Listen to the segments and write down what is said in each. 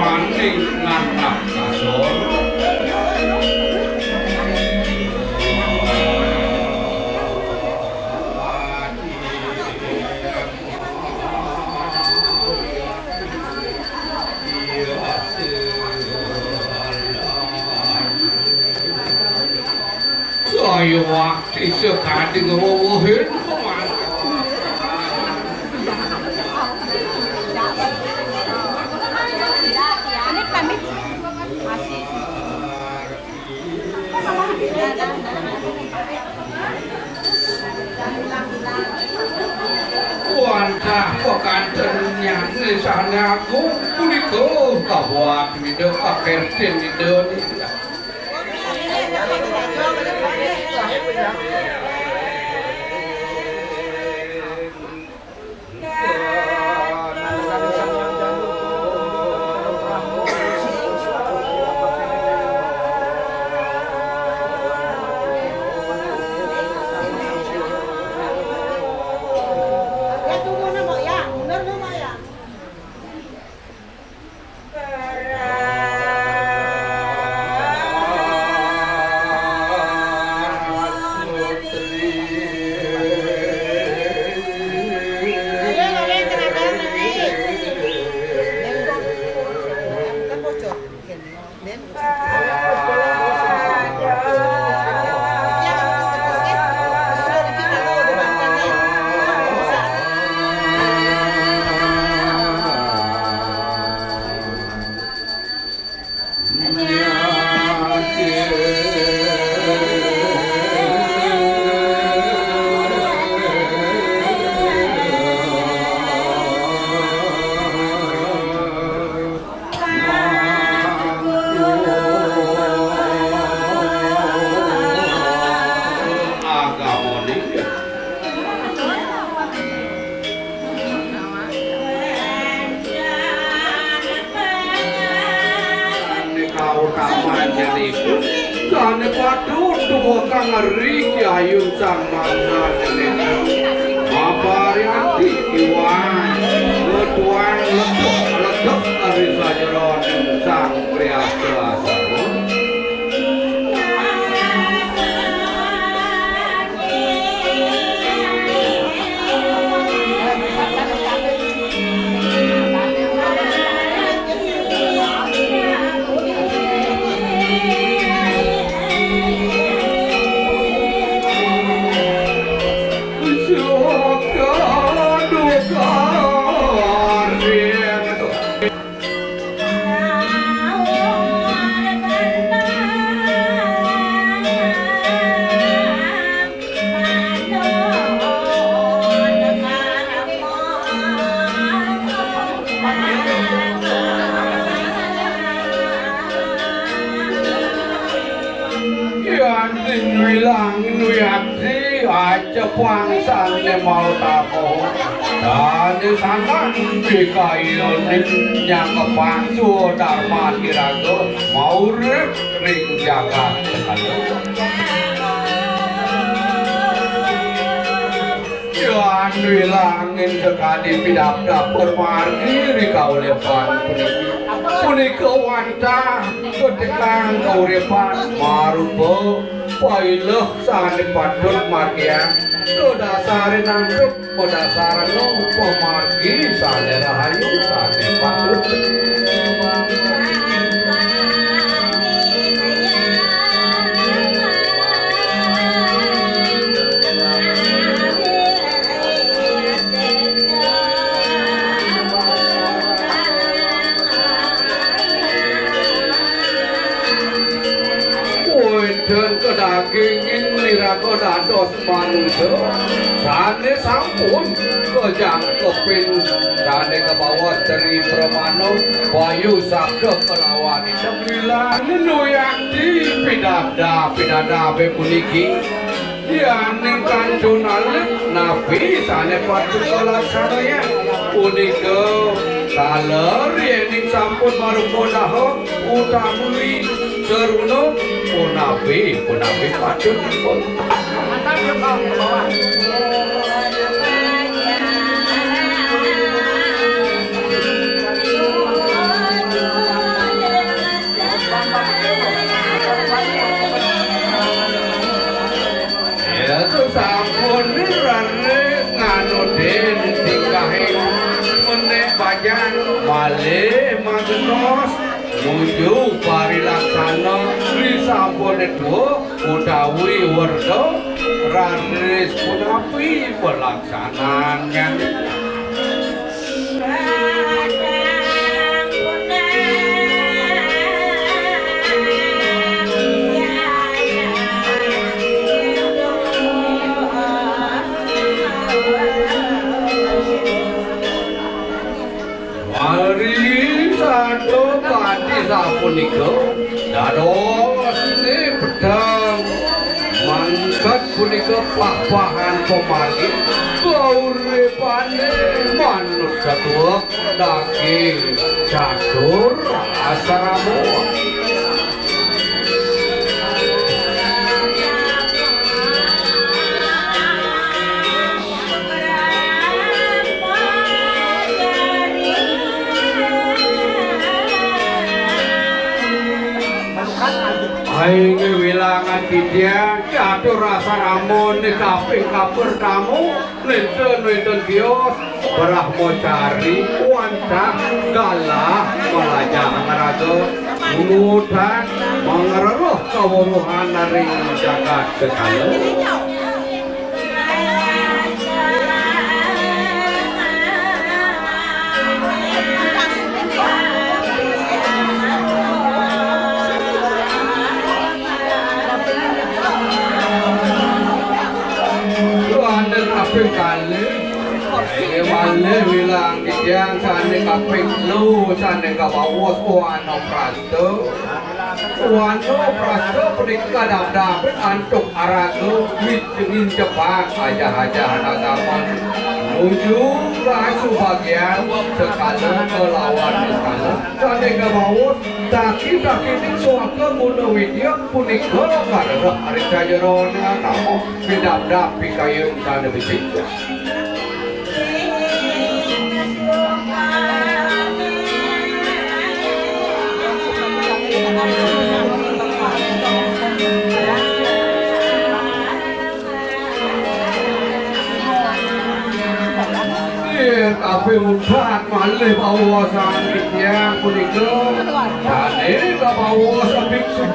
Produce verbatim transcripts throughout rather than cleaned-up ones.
Aning ngarep kasor. Saya wakti sekading wewehin. Amit, amit. Wantah pakanten nyane sane agung punika kawat mida kakertin ida. Agamane. Kautaman jeniku sane patut tumekang ri Kyayun Sang Mangda jeniku. Maparyanti iwang, wetuang ledek-ledek ari sajeroning Sang Priyasa. Yan wilang wiakti aja pangsan ne mau tamu. Sane sangang bikayoning nyangkepang swadarman iraga maurip ring jagat sekala. Yan wilangin sakadi pidabdab pamargi ri kaulepan puniki. Punika wantah katikang kauripan marupa paileh sane patut margiang, kadasarin antuk madasarana pamargi sane rahayu sane patut. Wenten kadagingin iraga dados manusa, sane sampun kajangkepin, sane kabawa Tri Pramana, Bayu Sabda kalawan Ida Mila. Nuyakti pidabdab, pidabdabe puniki. Yaning kantun alit, napi sane patut kalaksanayang? Punika taler yening sampun marupa daha utami saruna, punapi, punapi patutipun. Terus nuju parilaksana ri sampune tuwuh utawi werda, raris punapi pelaksanaan. Mari sada kanthi sapunika dados ne pedang mangkat punika pah-pahan pamargi kauripane manut satua daging catur asrama. Aing wilangan titiang catur asrama ne kaping kapertama. Nénten wénten tios, Brahmacari wantah galah malajah raga, ngudang mangrereh kaweruhan ring jagat sekala. Wénten kaping kalih, inggih malih wilangan titiang sané kaping telu, sané kabaos wanaprasta. Wanaprasta punika dapdapin antuk araga mit-, ngincepang ajah-ajahan agama nuju kasubagian sekala kalawan sekala. Sané kabaos, taki-takining suaka guna widya punika karereh ring sajeroning agama, pidapdap pikayun sané becik. Nggih, kaping untat malih baosan titiang punika. Sané kabaos biksu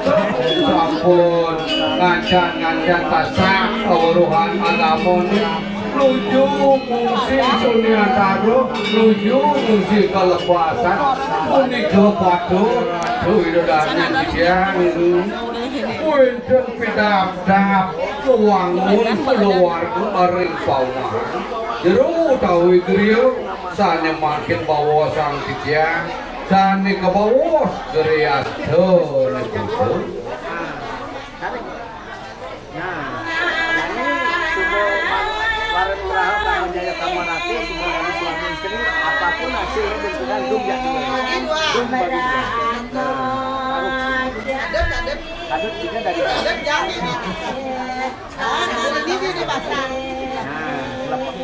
sampun ngancan-ngancan tasak kaweruhan agama nuju ngungsi sunyatara, nuju ngungsi kalepasan. Punika patut, patut Ida Dané titiang. Wénten pidapdap kawangun kulawarga ring paumahan jero utawi griya sané mangkin baosang titiang, sané kabaos griya asta né punika. Nah, nah, ini sudah para lurah Jaya Kamarati, sudah ada suami istri, apapun hasilnya bentukan dum ya dua. Dum bagi dua. Nah, harus. Adep, adep. Adep kita dari adep. Adep jangan ini. Ah, nah, ini dia dipasang. Nah, lepas.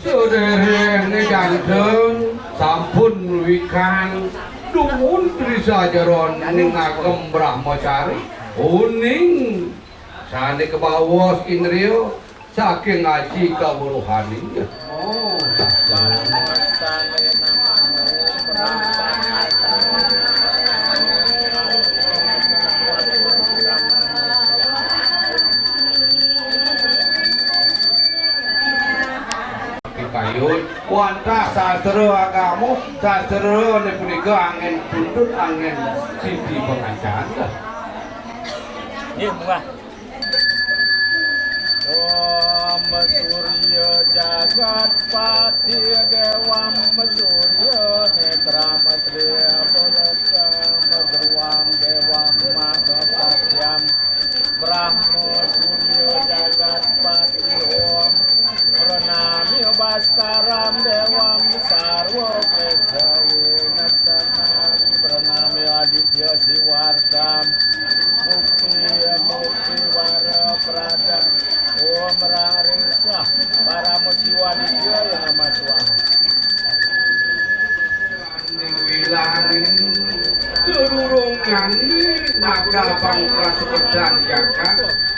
Sedherenge janten sampun wikan dumun ri sajeroning agem Brahmacari, uning sane kabaos indriya saking aji kaweruhaning. Oh. Kayun wantah sastra agama, sastra ne punika angin tuntun, angin siti pangancan. Nggih, munggah. Om Surya Jagatpati Dewam Surya Netramatri Bolokam Geruam Dewam Mahasatya Brahma Surya Jagatpati Om Pranami Baskaram Dewam Sarwa Kesawi Nasanam Pranami Aditya Siwardam Mukti Mukti Wara Pradam Om Rarisah Parama Siwa Aditya Nama Swaha. Wilangin sedurungan nagdabang prasukedan jagat,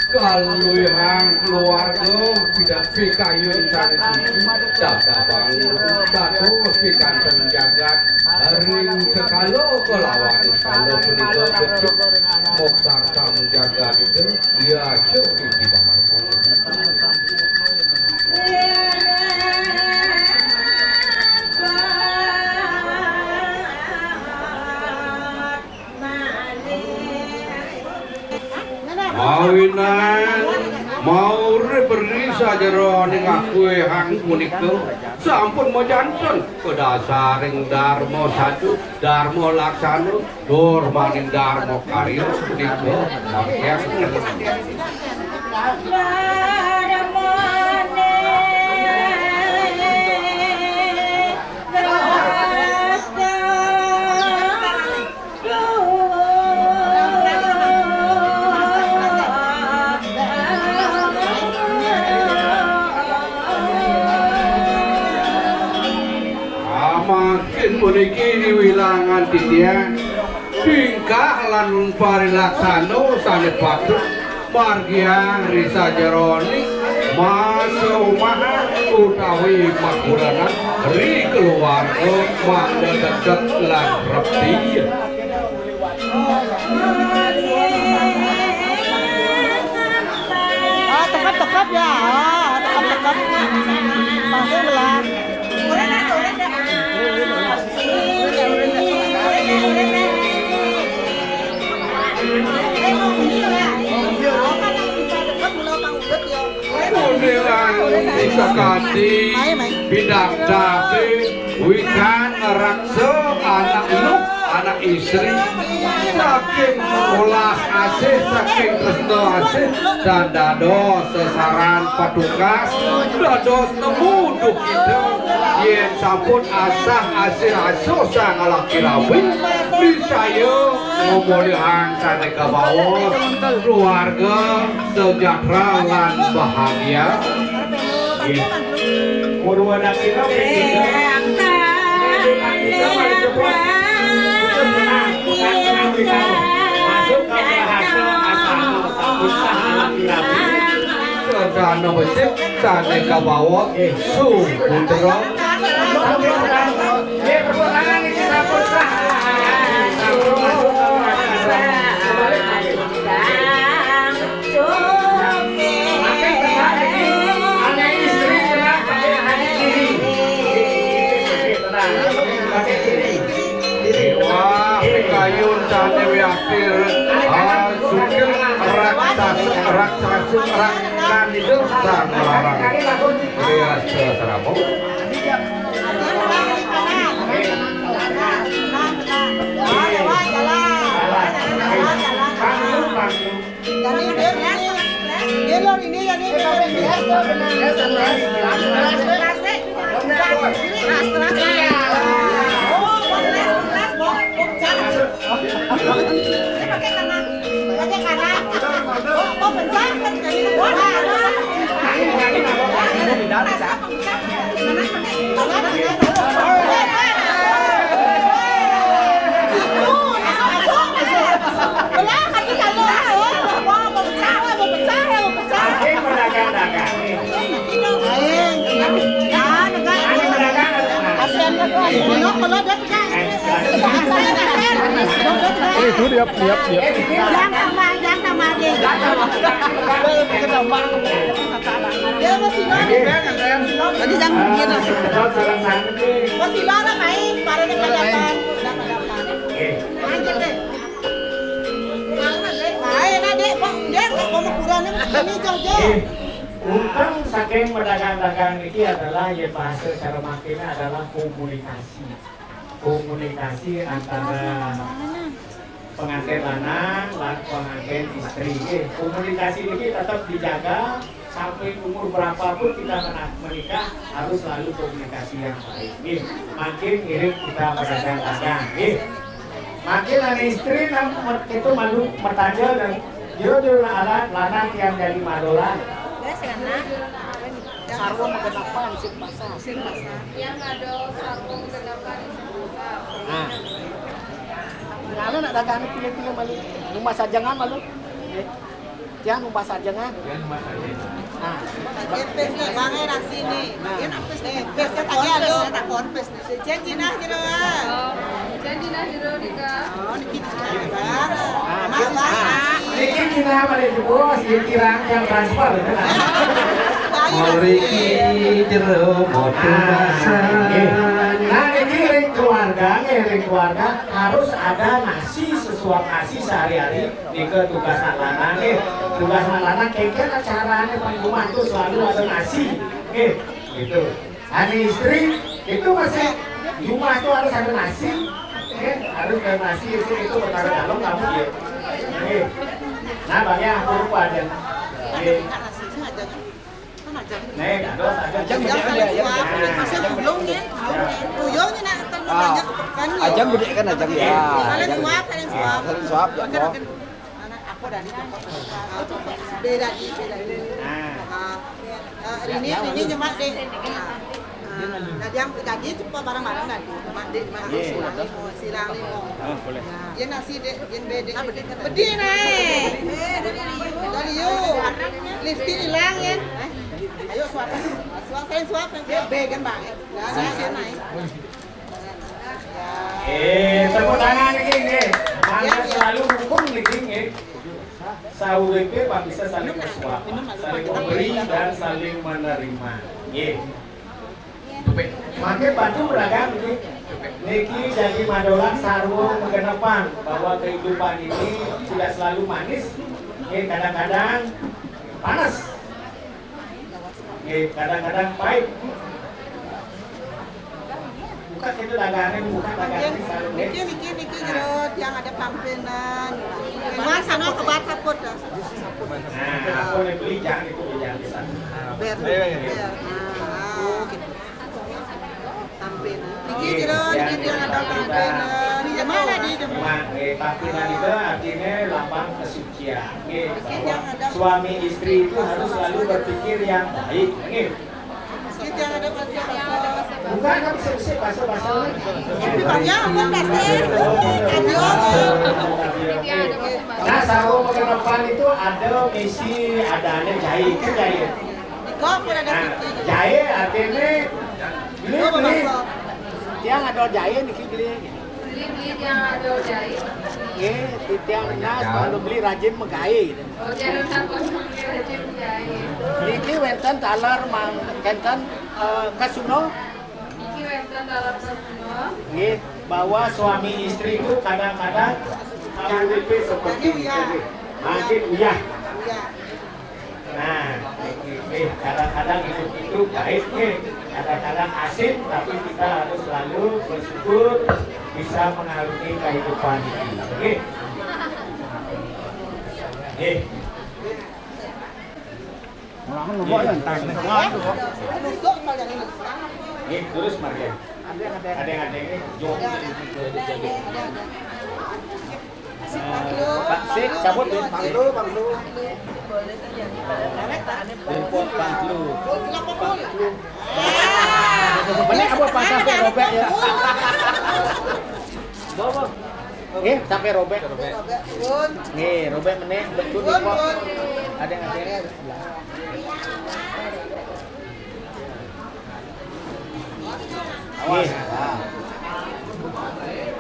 kaluihang keluarga, pidan pikayun sane suci, dagdabang dados pikanten jagat, Lawan istana punika becik, moksarta menjaga kita, diacuk ing tiban. Mawinan maurip ri sajeroning akuhang punika sampun majanten kadasaring darma sadu, darma laksana, tur maning darma karya punika sampun Amargi puniki wilangan titiang tingkah lan parilaksana sane patut margiang ri sajeroning masa umah utawi makurenan ri keluarga mangda dedet lan repti. Ah, tekap-tekap ya. Ah, tekap-tekap. Masuk lah. Kundiran sakadi bidang dadi wikan ngraksa anak luh, anak istri, saking welas asih, saking tresna asih, dan dados sasaran patugas, dados nemu duh kita. Yen sampun asah asih asuh sang laki rabi, niscaya ngamolihang sane kabaos, keluarga sejahtera lan bahagia. Nggih. Purwa Daksina, eh, kita. Masuk ke bahasa asal. Sesana becik sane kabawa, eh, suputra. Nggih, tepuk tangan niki sampun sah. Sampun masuk ke bahasa asal. Kembali, Pak. Makin tenang niki. Anak istri kena pakai anak diri. Tenang. Pakai diri. Wah, kayun dane wiakti, ah, sugih raksasa, raksasa, raksasa itu sang larang. Iya, salah. Jadi, dia, dia lor ini, jadi, Eh, itu dia, dia, dia. Tadi jangan gitu. Masih lama main, para depan-depan. Lanjut deh. Ayo, nah, Dek, Pak, Dek, Pak, mau kurang ini, ini jauh-jauh. Eh, utang saking pedagang-dagang niki adalah ya bahasa cara makine adalah komunikasi. Komunikasi antara pengantin lanang lan pengantin istri. Nggih, komunikasi niki tetap dijaga sampai umur berapapun kita mena-, menikah harus selalu komunikasi yang baik. Nggih, makin ngiring kita berdagang-dagang. Nggih. Makin ane istri nang met-, itu malu metanya dan jero-jero alat lanang yang jadi madolan. Sarwa magenapan sing pasar. Sing pasar. Yang ada sarwa magenapan sing pasar. Nah. Ngala nak dagang pilih-pilih malu. Rumah sajangan malu. Nggih. Tiang numbas aja, nah. Nah. Pakai pes nih, Bang, eh, nang sini. Nah. Pakai pes nih, pes nih, takon pes nih. Janji nah, jero, ah. Oh, janji nah, jero, Dika. Nah, pada jebos, ya kirang yang transfer. Mriki jero moderasan. Nah, niki ring keluarga, nggih, ring keluarga harus ada nasi, sesuap nasi sehari-hari. Nika tugas anak lanang, nggih. Tugas anak lanang, kengken acarane pengumuman tuh selalu ada nasi. Nggih, gitu. Ane istri itu masih, jumah itu harus ada nasi, ya, harus ada nasi itu, itu perkara dalam kamu, ya. Nggih. Nah, bagi aku lupa aja. Nggih. Nih, dados aja. Ajang gedé kan ya, ya. Masa gulung ya? Gulung ya, nak, kan banyak kan ya. Ajang gedé kan, ajang ya. Saling suap, saling suap. Saling suap, ya. Anak apa dari itu? Beda di, beda di. Nah. Ah, eh, ini, ini nyemak deh. Ah, nah, dia gaji cepat barang-barang gaji. Nyemak deh, nyemak deh, silang limo, silang limo. Oh, boleh. Ya. Dia nasi deh, dia beda. Beda nah. Dari you. Lifting hilang ya. Ayo suap. Suap, saya suap. Dia beda, Bang. Nah, nah, saya naik. Eh, tepuk tangan niki nggih. Mangga selalu rukun niki nggih. Sauripe bisa saling bersuap, saling memberi dan saling menerima. Nggih. Mangke bantu beragam nggih. Niki jadi madolan sarwa menggenepan bahwa kehidupan ini tidak selalu manis. Nggih, kadang-kadang panas. Nggih, kadang-kadang pahit. Buka itu dagangnya, buka dagangnya selalu, nggih. Niki, niki, niki, jero tiang ada pampenan. Mas, sana ke bar saput dah. Nah, apa nih beli jangan itu beli jangan di sana. Ber, ber. Nah, oh, gitu. Pampenan. Niki, jero, niki, tiang ada pampenan. Di mana, di mana? Memang, eh, pampenan itu artinya lambang kesucian. Nggih, bahwa suami istri itu harus selalu berpikir yang baik. Nggih. Bukan kan bisa-bisa bahasa-bahasa. Nah, sarwa menggenepan itu ada misi, ada, ada jahit, kan jahit. Nah, jahit artinya beli, beli. Tiang ada jahit niki beli. Beli-beli tiang ada jahit. Nggih, titiang Nas kalau beli rajin megawe gitu. Oh, jangan takut beli rajin megawe. Niki wenten taler mang kenten, eh, kasuna. Niki wenten taler kasuna. Nggih, bahwa suami istri itu kadang-kadang K U P seperti itu. Makin uyah. Nah, eh, kadang-kadang hidup itu pahit, eh, kadang-kadang asin, tapi kita harus selalu bersyukur bisa mengarungi kehidupan ini. Oke? Eh. Oke, terus Maria. Ada yang ada ini. Pak, sik, cabut, Bang. Bang Lu, Bang Lu. Jemput Bang Lu. Meneh apa pas sampai robek ya? Bawa. Nggih, sampai robek. Nggih, robek meneh, betul, Bang. Ada yang ada. Awas. Nggih.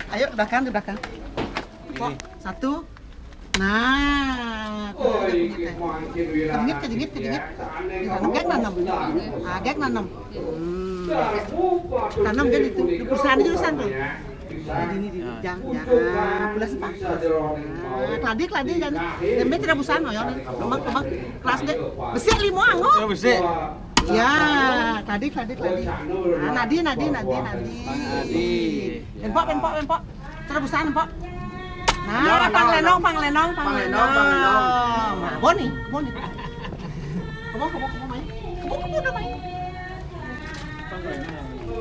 Ayo ke belakang, ke belakang. Kok satu. Nah, tuh, ada kunyit, eh. Kejengit, kejengit, kejengit. Nah, gek nanem. Ah, gek nanem. Hmm. Tanam kan itu. Di perusahaan itu, perusahaan tuh. Jadi ini di jang, jang. Ah, pula sepah. Ah, keladi, keladi, jangan. Tembe tidak perusahaan, oh, ya. Lemak, lemak. Keras deh. Besik lima, anggo. Ya, besik. Ya, keladi, keladi, keladi. Ah, nadi, nadi, nadi, nadi. Nadi. Empok, empok, empok. Terebusan, empok. Nah, panglenong, panglenong, panglenong, panglenong. Nah, boni, boni. Kebon, kebon, kebon, main. Kebon, kebon, udah main.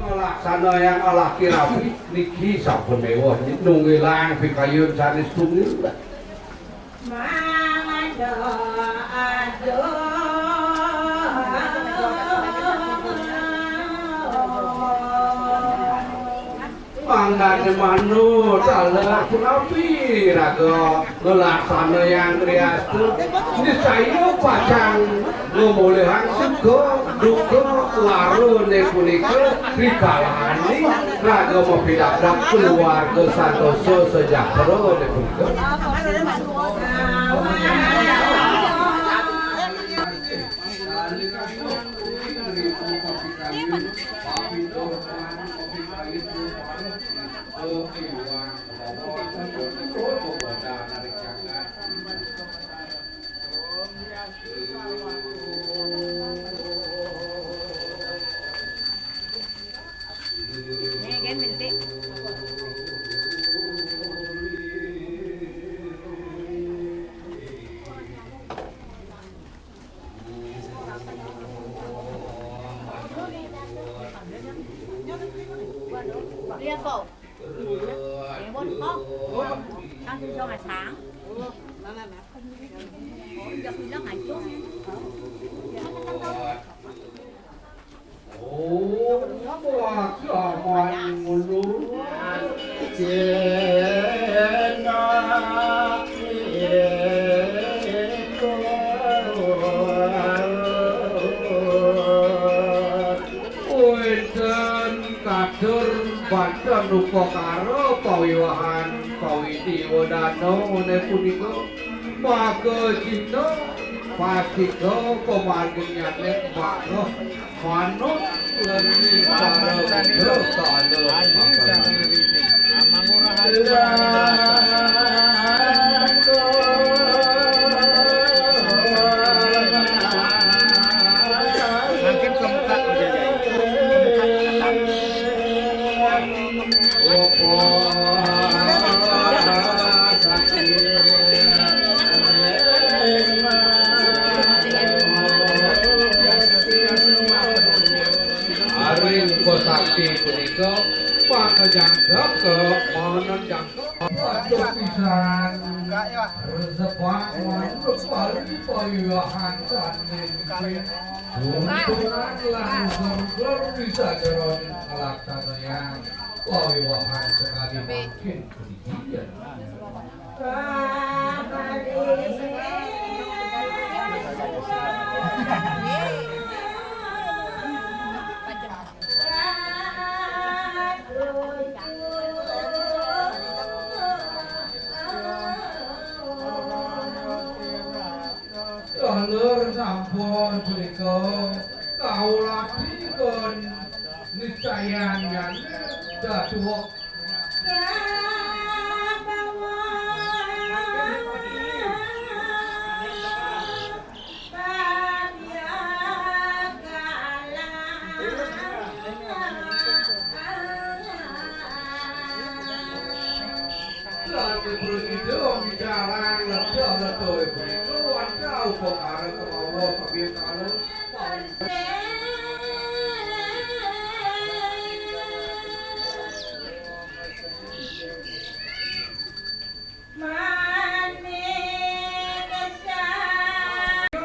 Laksana yang Allah kirapi niki sampun mewah nunggilang pikayun sanes tunggal. Mangada aduh. Mangdané manut, salah punapi raga nglaksanayang triastu. Nisaya pacang ngamolihang suka duka warané punika, rikalané raga mapidarta kaluarga santosa sajahterané punika. Lihat kok. Ewon kok. Kan sudah ngasang. Oh, udah bilang aja. Oh, wah, zaman dulu. Cina. Wénten katur banten upakara pawiwahan pawiti wedana punika, maka cita pastika pamarginyané maka manut lan para Adi sareng Rini. Amang ora halu. Makin kemuka aja, Jai. Ari Upa Sakti punika pangejangkep ke manenjang. Aduh pisan. Resepan manut pari pawiwahan sané mungkin. Untungan lan uger-uger bisa jeroning nglaksanayang pawiwahan sakadi mangkin. Iya. Dulur sampun punika kawula aturken nicayan yane datuwek. Sané prasida mijalang lecah-lecah punika wantah upakara kemawa sabya kala.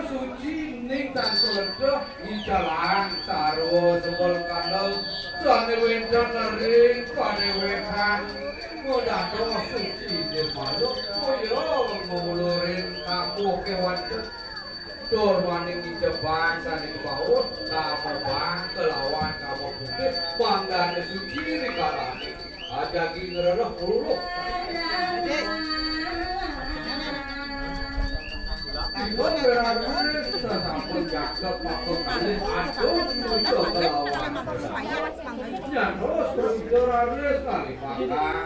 Suci ning tan suleduh icalang sarwa sebel kandel sané wénten ring padéwékan. Ngudados suci nirmala kaya ngulurin kamu kéwanten. Tur waning nitebang sané kepaut, kamabang kelawan kamaputih, mangdané suci rikalané. Ajagi ngrereh peluluh. Timun berarus sasampun jangkep paku kalih aduh muncul kelawan. Nyantos berarus kali makan.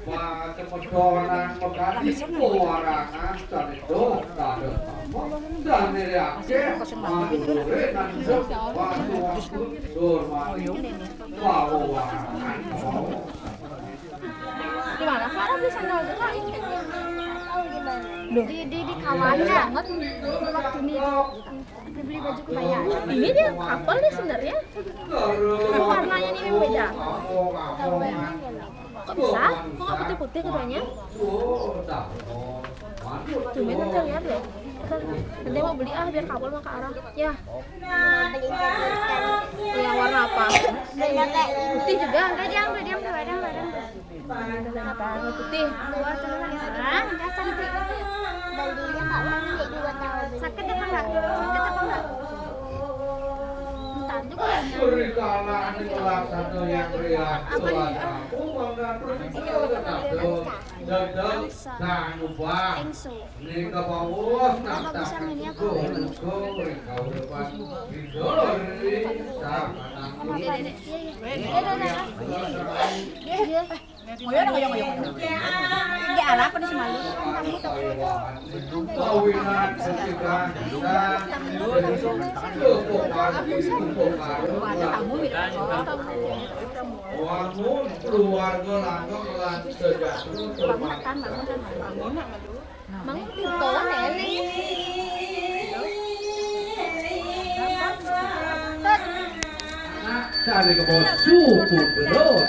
Pasemedonan pekadi pewarangan sané doh dados mama, sané akeh madulure nandheng waktu-waktu durmani pawewangan. Di mana Clara beli sandal dulu? Di, di, di kawannya. Banget. Waktu ini. Beli baju kebaya. Ini dia couple nih sebenarnya. Cuma warnanya nih yang beda. Kok bisa? Kok nggak putih-putih keduanya? Tumben tante lihat loh. Tante mau beli ah biar couple sama Kak Ara. Ya. Yang warna apa? Putih juga. Udah diam, udah diam, udah diam, udah diam. Putih. Hah? Cantik. Sakit apa enggak? Sakit apa enggak? Entar juga. Surikala ning laksana yang rilah. Apa nih? Aku mangga terus. Dadal sang ubah. Nika pawos nang bisa ngene aku. Ning kauripan. Bidori. Sama nang. Iya, iya, iya. Iya, iya. Ngoyo, ngoyo, ngoyo, ngoyo. Ini arah apa nih semalu? Ada tamu gitu. Wangun keluarga langgeng lan sejahtera. Bangun, Tan, bangun, Tan, bangun. Mang Tito nene. Nak cari ke bos suku dulu.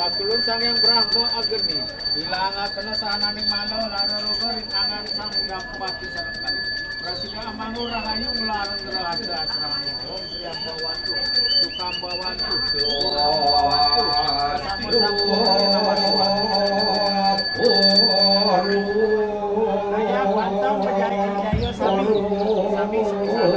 Patulun Sang Hyang Brahma Agni, ilangakena sahananing manah lara roga ring angan Sang Hyang Pati sareng kalih. Prasida amangun rahayu nglarang rahayu asrama. Om Sri Ambawantu, Sukam Bawantu, Sukam Bawantu, Sama Sampo Nama Suwati. Kaya bantang menjadi jaya sami, sami sepisan.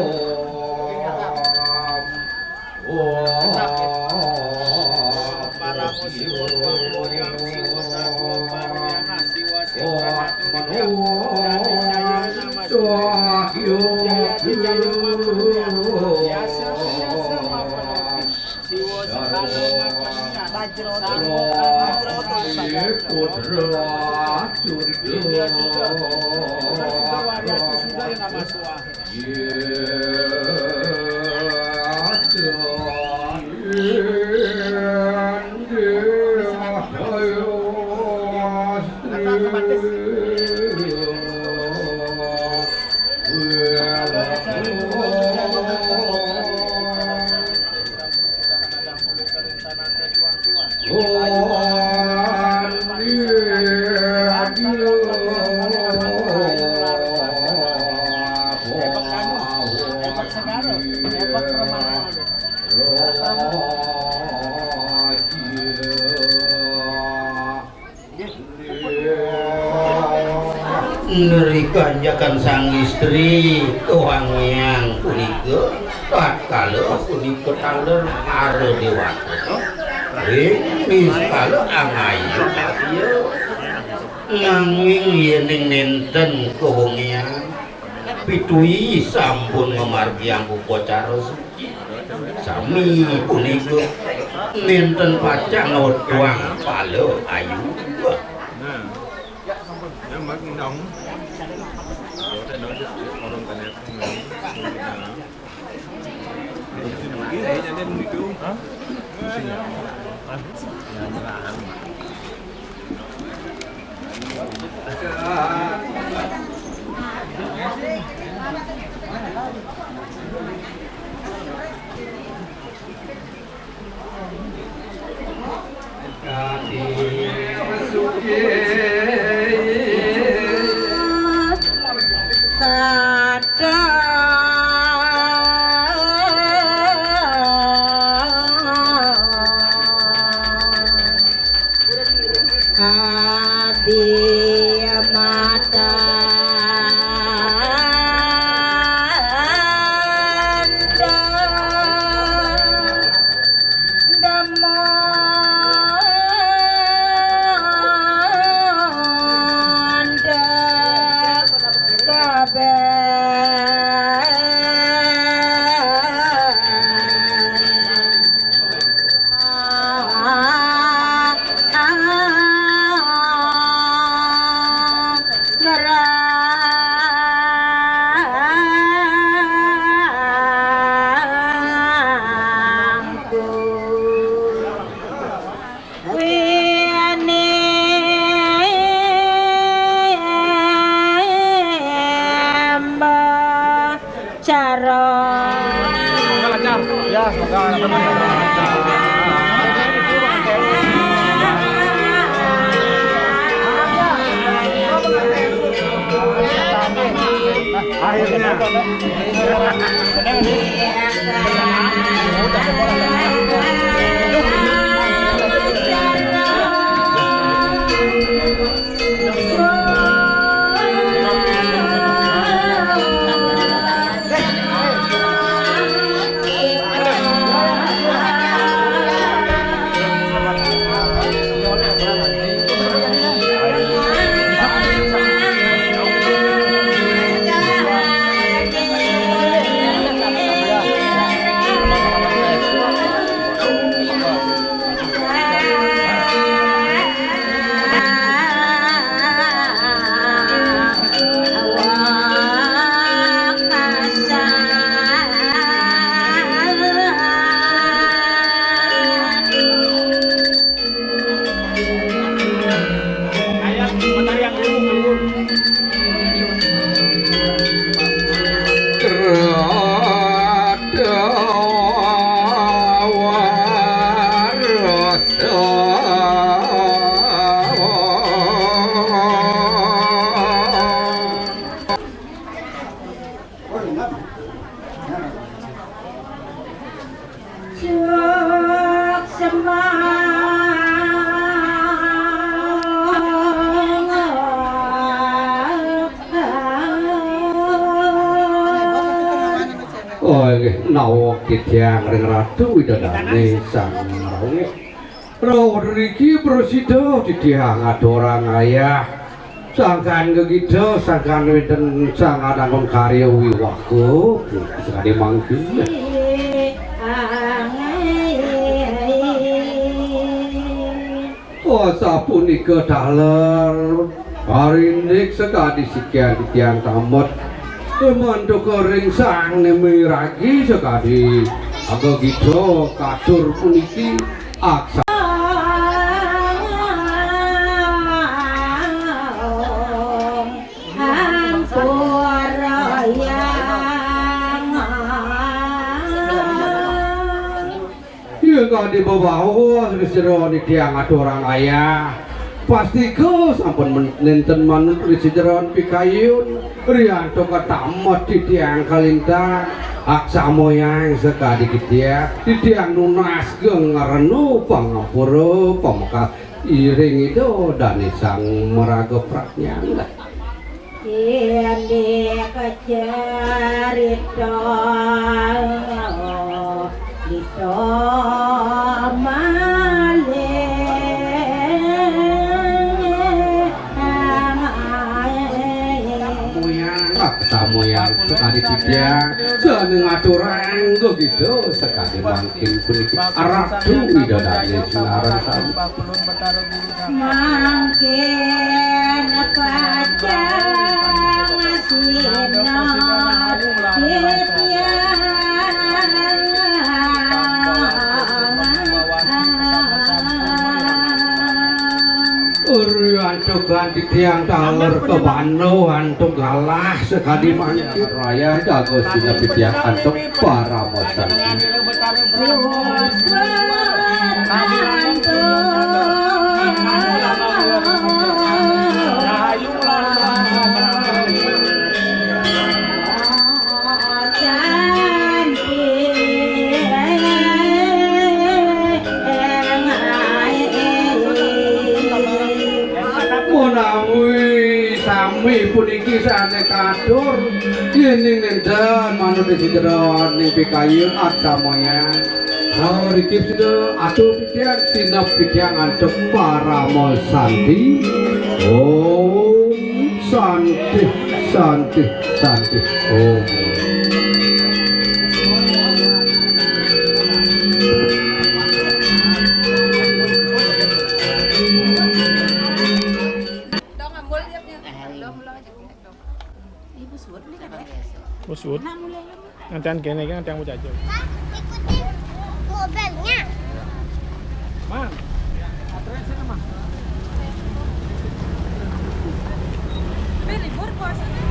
Paramo Siwa Swang Mulyang Siwa Satwa Paruhyana Siwa Siwa Pranatu Nityam Jati Jaya Nama Suwati Jayati Jaya Mamulyang Yasa Yasa Mapanoti Siwa Sekala Mapaniyat Bajroto Bajroto Putra Surya Suda Suda Suda Waryatu Suda Nama Suwati. Neri kanjakan sang istri, Tohang Hyang punika, tatkala punika taler para dewata, ring niskala angaya karya. Nanging yening nenten kawengian, pitui sampun ngamargiang upacara suci. Sami punika nenten pacang ngwetuang pala ayu. Adi mata Cara. Ya, semoga teman-teman lancar. Akhirnya. Oh, inggih, nawak titiang ring Ratu Widodane Sang Rauh. Rauh riki prasida titiang aturang ayah. Sangkan gegita, sangkan wenten sangkan angon karya wiwaha, sakadi mangkin. Oh, sapunika taler parindik sakadi sikian titiang tamet. Mantuka ring sang nemi ragi sakadi aga gita katur puniki aksa. Yen kadi bebaos ri sira nitiang aturang ayah, pastika sampun men-, nenten manut ri sira pikayun, riantuk katamet titiang kalintang, aksamayang sakadi titiang, titiang nunas geng ngrena pangampura pamekas iring Ida Dane Sang Maraga Pradnyan. Indik cerita dita malih. Samuyang, ah, samuyang, sakadi titiang, sané ngaturang gegita sakadi mangkin puniki Ratu Ida Dané sinareng sami. Mangkin pacang sinah titiang. Uri antuk ganti tiang taler kebando antuk galah sakadi mangkin. Raya jago sinah titiang antuk parama santi. Menawi sami puniki sané katur, yéning nénten manut ing jero ning pikayun aksamayang. Rikip sida atur titiang, sineb titiang antuk parama santi. Om Santi, Santi, Santi. Om. Usut. Nantian kene kan nantian mau jajal. Ikutin mobilnya. Mang. Aturan sini, Mang. Ini libur puasanya.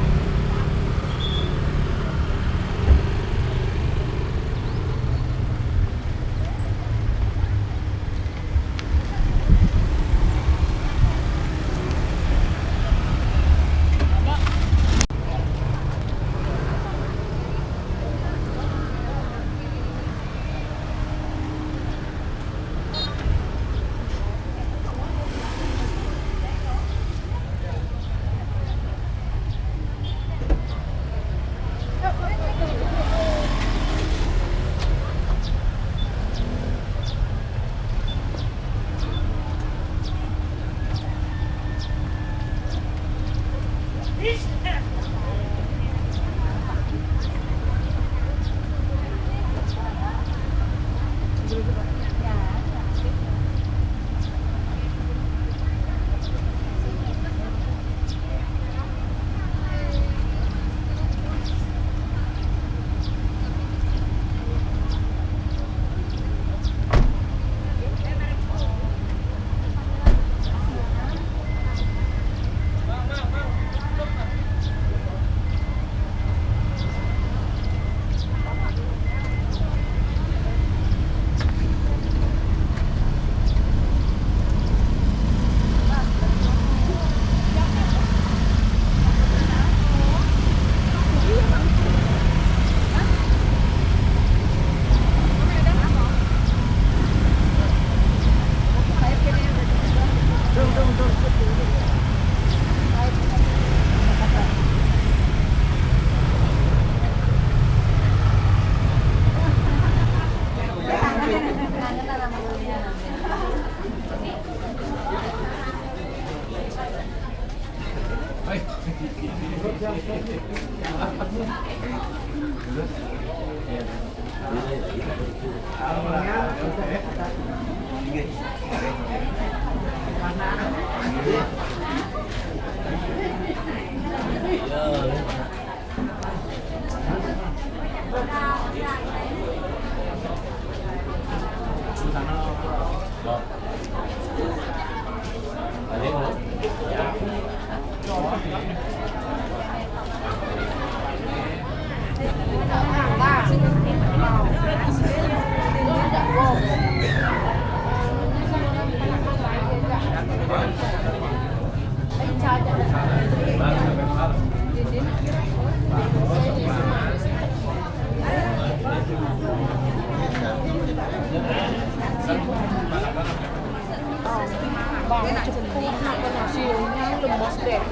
Bang, cepet, nak kena siunya lemes deh.